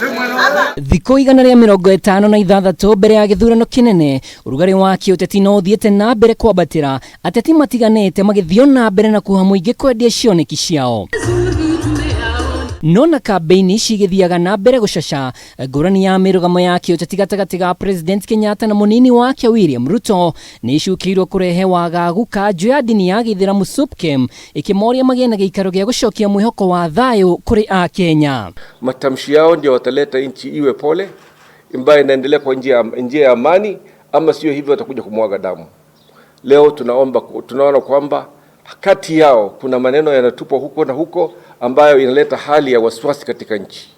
Thikũ 156 mbere ya gĩthurano kĩnene, ũrugarĩ wa kĩũteti no ũthiĩte na mbere kwambatĩra, ateti matiganĩte magĩthiĩ na mbere na kuha mũingĩ kwendia cioneki ciao. No na kambĩini cigĩthiaga na mbere gũcaca, ngũrani ya mĩrũgamo ya kĩũteti gatagatĩ ga President Kenyatta na mũnini wake William Ruto nĩ icukĩirwo kũrehe wagagu, kanjũ ya ndini ya gĩithĩramu SUPKEM ĩkĩmoria magĩe na gĩikaro gĩa gũcokia mwĩhoko wa thayũ kũrĩ Akenya. Matamshi yao ndio wataleta nchi iwe pole ambayo inaendelea kwa njia ya amani, ama sio hivyo watakuja kumwaga damu. Leo tunaomba, tunaona kwamba kati yao kuna maneno yanatupwa huko na huko ambayo inaleta hali ya wasiwasi katika nchi.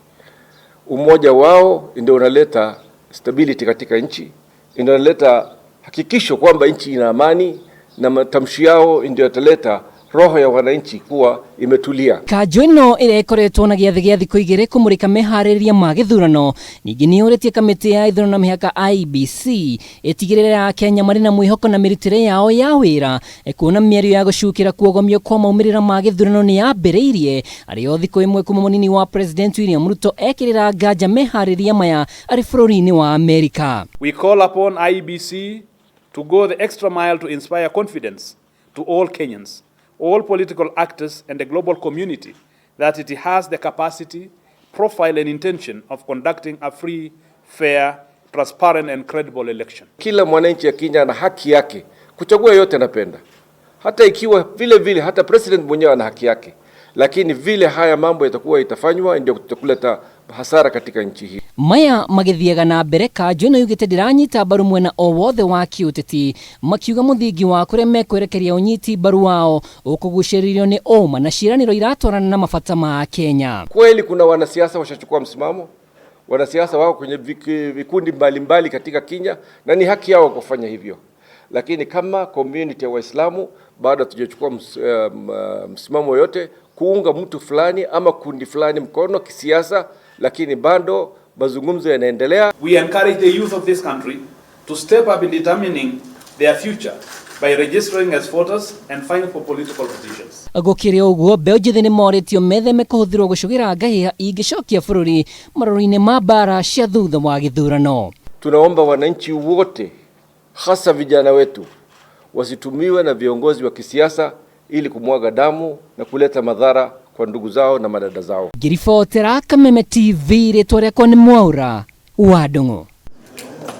Umoja wao ndio unaleta stability katika nchi, ndio unaleta hakikisho kwamba nchi ina amani, na matamshi yao ndio yataleta roho ya wananchi kuwa imetulia. Kanjũ ĩno ĩrĩa ĩkoretwo na gĩathĩ gĩa thikũ 2 kũmũrĩka meharĩrĩria ma gĩthurano, ningĩ nĩ yũrĩtie kamĩtĩ ya ithurano na mĩhaka IEBC ĩtigĩrĩre Akenya marĩ na mwĩhoko na mĩrutĩre yao ya wĩra, kuona mĩario ya gũcukĩra kuogomio kwa maumĩrĩra ma gĩthurano nĩ yambĩrĩirie, arĩ o thikũ 1 kuma mũnini wa President William Ruto ekĩrĩra nganja meharĩrĩria maya arĩ bũrũri-inĩ wa Amerika. We call upon IEBC to go the extra mile to inspire confidence to all Kenyans, all political actors and the global community that it has the capacity, profile and intention of conducting a free, fair, transparent and credible election. Kila mwananchi ya Kenya ana haki yake kuchagua yote anapenda, hata ikiwa vile vile hata president mwenyewe ana haki yake, lakini vile haya mambo yatakuwa itafanywa ndio kutakuleta hasara katika nchi hii. Maya magĩthiaga na mbere, kanjũ ĩno yugĩte ndĩranyita mbaru mwena o wothe wa kĩũteti, makiuga mũthingi wa kũrĩa mekwerekeria ũnyiti mbaru wao ũkũgucĩrĩrio nĩ ũma na ciĩranĩro iratwarana na mabata ma Kenya. Kweli kuna wanasiasa washachukua msimamo, wanasiasa wako kwenye vikundi mbalimbali katika Kenya na ni haki yao kufanya hivyo, lakini kama community ya Waislamu bado hatujachukua msimamo yote kuunga mtu fulani ama kundi fulani mkono kisiasa, lakini bado mazungumzo yanaendelea. We encourage the youth of this country to step up in determining their future by registering as voters and vying for political positions. Gũkĩrĩ ũguo, mbeũ njĩthĩ nĩ morĩtio metheme kũhũthĩrwo gũcũgĩra ngahĩha ingĩcokia bũrũri marũrũ-inĩ ma mbara cia thutha wa gĩthurano. Tunaomba wananchi wote, hasa vijana wetu, wasitumiwe na viongozi wa kisiasa ili kumwaga damu na kuleta madhara kwa ndugu zao na madada zao. Ngĩribotera Kameme TV, rĩtwa rĩakwa nĩ Mwaura wa Ndung'u.